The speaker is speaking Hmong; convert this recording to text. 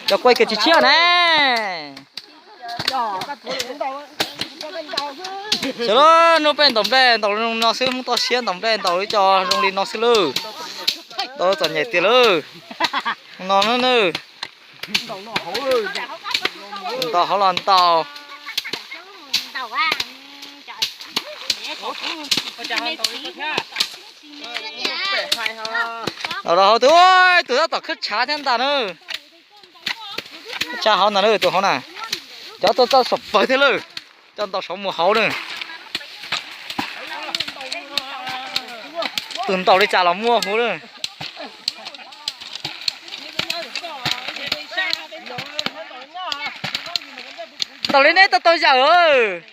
Cov kuaj kiag tsis tshiab na. Sawv daws, hnub peb ntaus nplej ntaus li no xwb, Hmoob toj siab ntaus nplej ntaus li cov zoo li no xwb lauj. Ntaus txom nyem tiag lauj. No na, ntaus hauv los ntaus. Ntaus rau hauv tus, tus tab tom khawb tshav thiab ntag na. Tshav hauv ntag na, tus hauv na. Cov tuaj txog saum pawg thiab lauj. Coj ntaus saum mus hauv na. Tus ntaus li cas los muaj huv na. Ntaus li neb tau tau yawm.